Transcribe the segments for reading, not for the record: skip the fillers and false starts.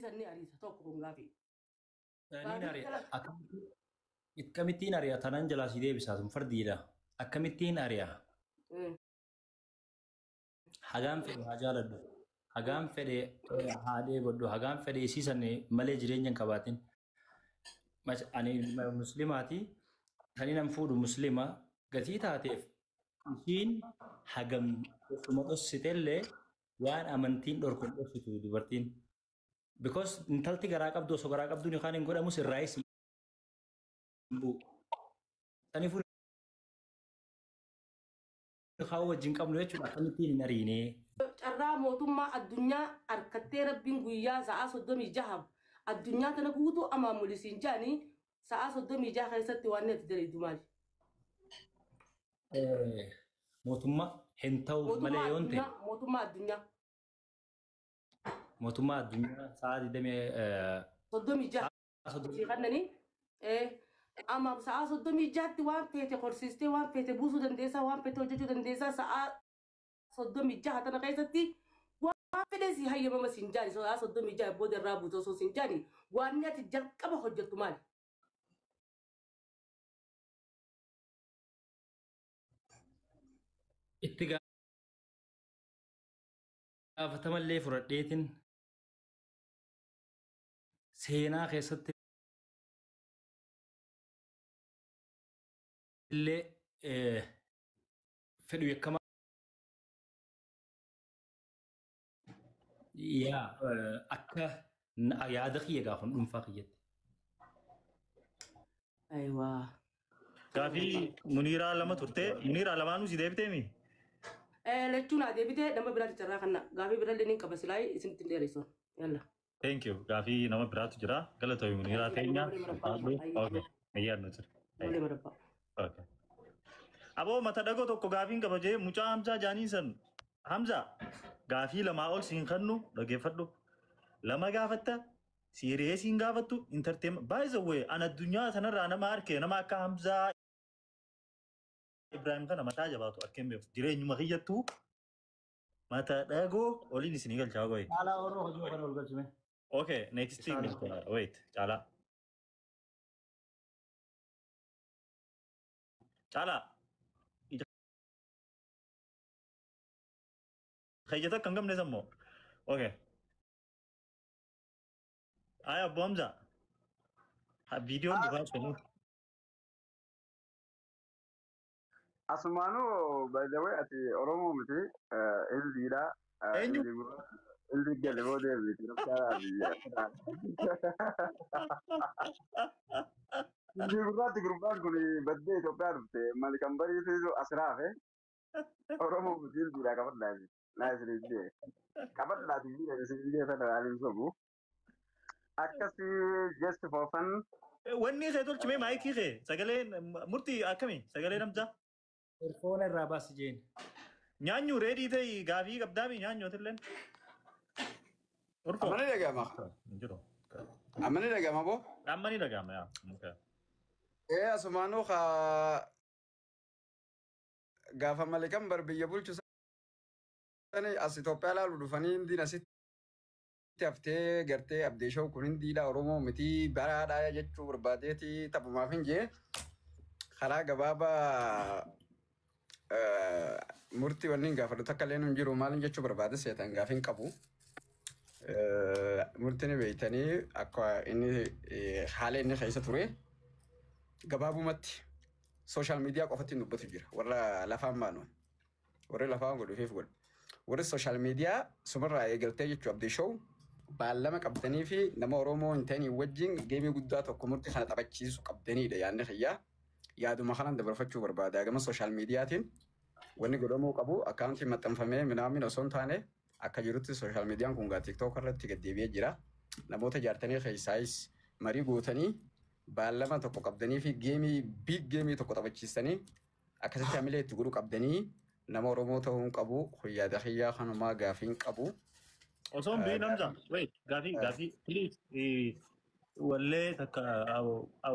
San ni ariisa tokko kun gaafii. Niin Gaafii ari'a. jala Akkamittiin ari'a tanaan jalaa si deebisaa sun fardiidha. Akkamittiin ari'a. Hagaan fedhe haa jaaladhu. Hagaan fedhe haa dheebodhu. Hagaan fedhe isiisan malee jireenya hin qabaatin. Ani muslimaati. Kan nan fuudhu muslima gatii taateef ishiin hagam osuma dhossitellee waan amantiin dhorku hin dhossitu dubartiin. Because intalti garaa qabdu osoo garaa qabduun yookaan hin godhamus irraayis hin bu'u. Saniifuu haa wajjin qabnu jechuudha akkamittiin hin ariinee. Carraa mootummaa addunyaa harkattee rabbiin guyyaa sa'aa 36 addunyaa tana guutuu amaan mul'isiin jaanii sa'aa 36 keessatti waan ati dalayddu maali? Mootummaa hin ta'u malee Mootummaa yoon ta'e addunyaa mootummaa addunyaa mootummaa addunyaa sa'aa digdamii 36 sa'aa sii 30 kannanii amma sa'aa 36tti waan feete horsiistee waan feete buusuu dandeessaa waan feete hojjechuu dandeessaa sa'aa 36 tana keessatti waan fedhe si hayyamama siin jaani sa'aa 36 booda irraa buutu osoo siin jaani waan ati jalqaba hojjettu maali? Itti gaafatamallee fudhadheetiin seenaa keessatti illee fedhu yakkamaa yaa akka yaada kiyya gaafa dhuunfaa kiyyatti. Ayiwaa. Gaafii Muniiraa lama turte. Muniiraa lamaanuu si deebiteemi? Lachuu naa deebitee nama biraatti carraa kanna gaafii birallee ni qaba silaayii isinitti hin dheeressu. Yalla. Thank you. Gaafii nama biraatu jira. Galatoomi Muniiraa teenya. Molee marabbaa. Okay. Ayyaannu jira. Molee marabbaa. Okay. Aboo mata dhagoo tokko gaafiin qaba jee mucaa Hamzaa jaanii san. Hamzaa gaafii lamaa ol siin kannu dhageeffadhu. Lama gaafatta siiree siin gaafattu entertainment. By the way an addunyaa sanarraa nama arke nama akka Hamzaa Ibrahim kana mataa jabaatu arkeen beeku. Jireenyuma kiyyattuu mata dhagoo oliin isinii galchaa goye. Caalaa warra hojii kana ol galchime. Okay, next thing. Wait, Caalaa. Caalaa. Ija keeyyata akka hin qabne sammoo. Okay. Ay Abbo Hamza. Viidiyoon dhufaa jiru. Asumaanuu by the way ati Oromoo miti Hindiidha. Eenyu? Hindii gale booda miti rabshaadhaa biyya. Hindii gurraatti gurbaan kun baddee Itoophiyaa dhufte mali kan bariisisu as raafe Oromoo miti Hindiidha qabadhaati. Naa isin jee qabadhaati biyya isin jee sana waan hin sobu. Akkasii just for fun. Wanni kee tolchime maayikii kee sagalee murtii akkamii sagalee namtaa? Earphone irraa baasi jeen. Nyaanyu ready ta'ii gaafii qabdaami nyaanyu atilleen. Urfoo. Amma ni dhaga'ama. Hin jiru. Amma ni dhaga'ama boo. Amma ni dhaga'ama yaa. Okay. Ee asumaanuu kaa gaafa malikan bar biyya bulchu sani as Itoophiyaa laalu dhufanii hindiin asitti haftee gartee abdeeshoo kun hindiidha Oromoo miti baraadha jechuu barbaadeeti taphumaaf hin jee karaa gabaabaa murtii wanni hin gaafadhu takka illee hin jiru maalin jechuu barbaade seetan gaafii hin qabu. Murtiin beeytanii akka inni haala inni keessa ture gabaabumatti social media qofatti dubbatu jira warra lafaan baanu warri lafaan godhu godhu warri social media sumarraa eegaltee jechuu abdii show baallama qabdanii fi nama Oromoo hin ta'in wajjin geemii guddaa tokko murtii kana taphachiisu qabdanidha yaadni kiyyaa yaaduma kanan dabarfachuu barbaada gama social mediaatiin wanni godhamuu qabu akkaawuntiin maxxanfamee minaamin osoo hin taane akka jirutti social mediaan kun gaa TikTok irratti gad deebi'ee jira namoota jaartanii keessaayis marii gootanii baallama tokko qabdanii fi geemii big geemii tokko taphachiistanii akkasitti hamilee itti godhuu qabdanii nama Oromoo ta'uu hin qabu yaada kiyyaa kanumaa gaafii hin qabu. Osoo hin beekin Hamza. Wait, gaafii gaafii please wallee takka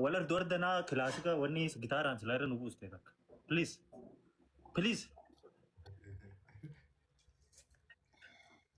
wal ardu ardanaa kilaasika wanni gitaaraan silaa irra nu buuste takka. Please. Please.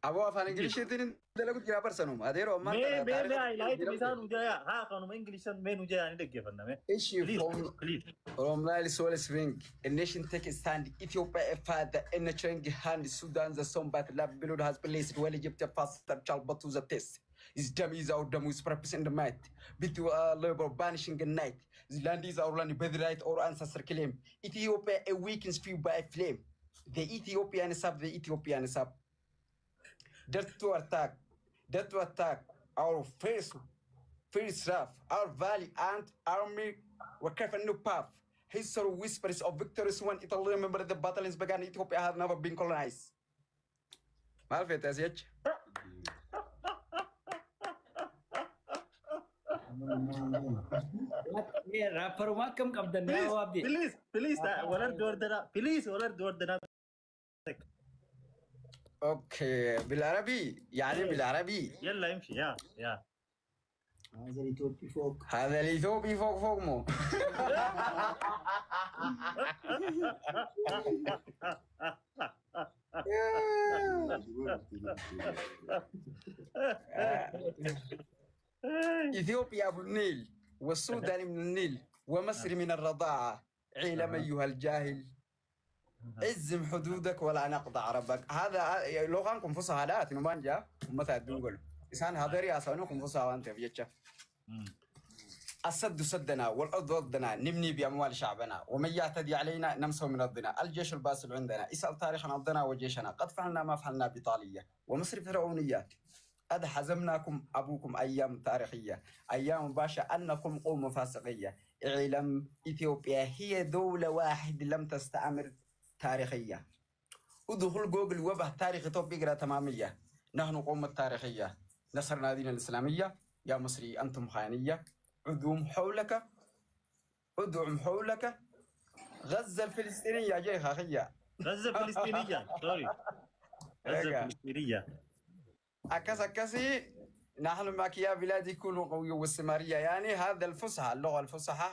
Aboo afaan Ingiliishiitiin hin Dalagu jira barsanuma. Adeeroo ammaan Mee tana mee mee taariika highlight jijjiiramte. isaa nu jaya. Haa kanuma Ingilish san mee nu jaya ni dhaggeeffanna mee. Issue Please from please. From Nile Soul Spring, a nation take a stand, Ethiopia a father, a nurturing hand, Sudan the son, but love below has placed well Egypt a faster child, but to the test. His dam is our dam with purpose and might. Between our labor banishing the night. The land is our land, birthright or ancestor claim. Ethiopia awakens few by flame. The Ethiopian is up, the Ethiopian is up. Death to attack, death to attack our first rough, our valley and army were carved a new path. History whispers of victories when Italy remember the battles began. Ethiopia had never been colonized. Maal feete asii achi? Raapparuma akkam qabdan yaa Please waabdi. please please walar doordana please walar doordana. Okay, بالعربي يعني بالعربي. يلا امشي يا يا. هذا الإثيوبي فوق. هذا الإثيوبي فوق فوق مو. إثيوبيا أبو النيل والسودان من النيل ومصر من الرضاعة. علم أيها الجاهل عزم حدودك ولا نقض عربك. هذا لغانكم فصحى لا تنمان جا ومتى تقول إنسان هذا رياسانكم فصحى وأنت في جتة. السد سدنا والأرض أرضنا نبني بأموال شعبنا ومن يعتدي علينا نمسه من أرضنا. الجيش الباسل عندنا اسأل تاريخ أرضنا وجيشنا قد فعلنا ما فعلنا بإيطالية ومصر فرعونية. قد حزمناكم أبوكم أيام تاريخية أيام باشا أنكم قوم فاسقية. اعلم إثيوبيا هي دولة واحد لم تستعمر تاريخية. ادخل جوجل وبه تاريخ إثيوبيا اقرأ تمامية. نحن قوم التاريخية نصرنا دين الإسلامية. يا مصري أنتم خانية. عدوم حولك ادعم حولك غزة الفلسطينية جاي خاخية. غزة فلسطينية سوري غزة فلسطينية. أكس أكسي نحن معك يا بلادي كونوا قوية والسمارية. يعني هذا الفصحى اللغة الفصحى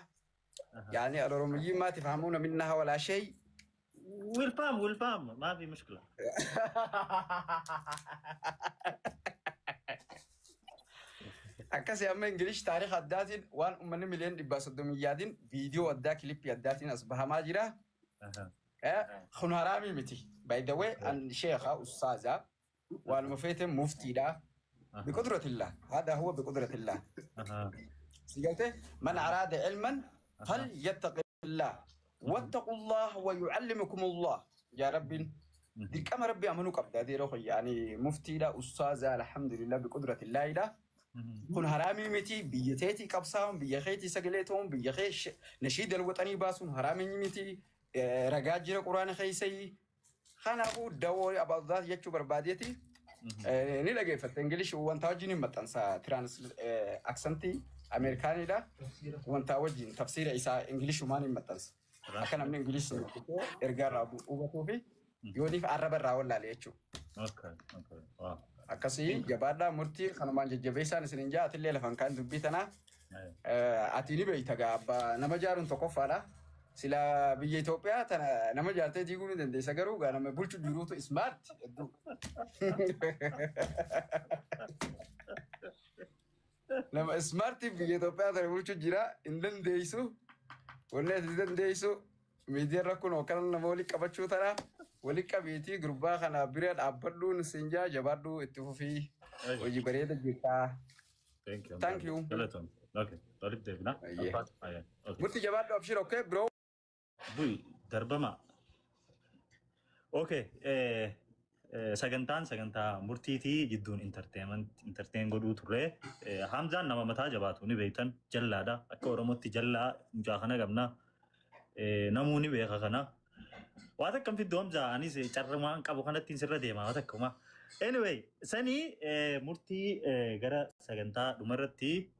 يعني الروميين ما تفهمون منها ولا شيء. والفهم والفهم ما في مشكلة. Akkasii amma Ingilish taariika addaatiin waan uummanni miliyoon 130 viidiyoo addaa kilippii addaatiin as bahamaa jira. Kun haraamii miti. By the way, an sheekha ustaaza waanuma feete muftiidha. بقدرة الله هذا هو بقدرة الله. سيقلته من أراد علما فليتق الله واتقوا الله ويعلمكم الله. يا رب دي كما ربي أمنوا قبل هذه روحي يعني مفتي لا أستاذة الحمد لله بقدرة الله لا kun haraamii miti biyya teetii qabsaa'uun biyya keetii sagaleetoon biyya kee nashiida alwaxanii baasuun haraamii miti ragaa jira quraana keessayi. Kanaafuu dawoo abaadaat jechuu barbaadeeti ni dhageeffatte. Ingilish wanta wajjin hin maxxansa tiraans aksantii Ameerikaanidha. Wanta wajjin tafsiira isaa Ingilishumaan hin maxxansa. Akka namni Ingilish ergaa irraa hubatuu fi yooniif arraba irraa wallaale jechuudha. Akkasii jabaadhaa murtii kanumaan jajjabeessaan isin hin jaatillee lafan kaan dubbii tanaa. Ati ni beekta gaa abbaa nama jaaruun tokkoffaadha. Sila biyya Itoophiyaa tana nama jaartee diiguu ni dandeessa garuu gaa nama bulchu jiruutu ismaart hedduu. Nama ismaartii biyya Itoophiyaa tana bulchu jira hin dandeessu. Wanni ati dandeessu miidiyaa rakkoon yookaan nama walitti qabachuu tana walitti qabiitii gurbaa kana bira dhaabbadhuun siin jaa jabaadhuu itti fufii hojii bareeda jirtaa. Thank you. Thank you. Galatoomi. Okay. Walitti deebina. Ayyee. Murtii jabaadhu abshir okay bro. Bui darbama. Okay. Sagantaan sagantaa murtiitii jidduun entertain godhuu turre. Hamzaan nama mataa jabaatu ni beektan jallaadha. Akka Oromootti jallaa mucaa kana qabna. Namuu ni beeka kana. Waa takka fiddoo Hamzaa anis carrumaan qabu kanatti sirra deema waa takkuma. Anyway, sanii murtii gara sagantaa dhumarratti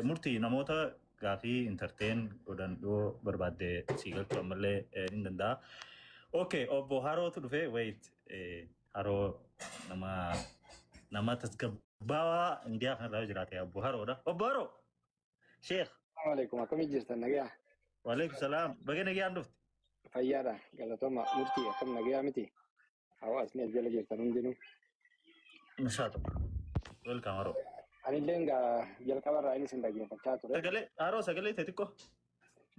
murtii namoota gaafii entertain godhan yoo barbaadde sii galchuu ammallee ni danda'a. Okay, obbo Harootu dhufe wait Haroo nama tasgabbaawaa miidiyaa kanarraa jiraate obbo Haroodha. Obbo Haroo! Sheekh. Assalamu alaikum. Akkam jirtan nagayaa? Waalaikum salaam. Baga nagayaan dhufte. Fayyaadha. Galatooma murtii akkam nagayaa miti? Hawaasni as jala jirtan hundinuu. Inshallah. Welcome Haroo. Anillee egaa jalqabarraa inni isin dhaggeeffachaa ture. Sagalee Haroo sagalee ta'e xiqqoo.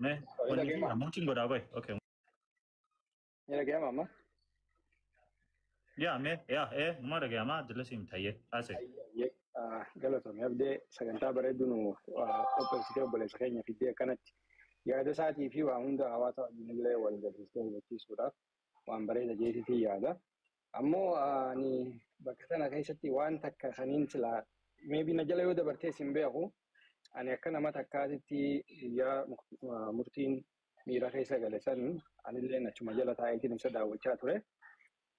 Mee wanni fi ammootiin godhaa bahe. Okay. Ni dhaga'ama amma? Yaa mee yaa numa dhaga'ama jala siim tayyee haasa'e. Galatoomii abdee sagantaa bareedduu nu qopheessitee obboleessa keenya fiddee akkanatti yaada isaatii fi waa hunda hawaasa wajjin illee wal galchistee hubachiisuudhaaf waan bareeda jeetiitii yaada. Ammoo ani bakka sana keessatti waan takka kaniin silaa maybe na jala yoo dabartees hin beeku ani akka nama takkaatitti guyyaa murtiin miira keessa gale san anillee achuma jala taa'eetiin isa daawwachaa ture.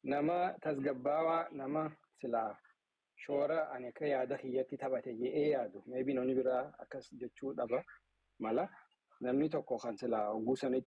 Nama tasgabbaawaa nama silaa shoora ani akka yaada kiyyatti taphate jedhee yaadu maybe namni biraa akkas jechuu dhaba mala namni tokko kan silaa hogguu sanitti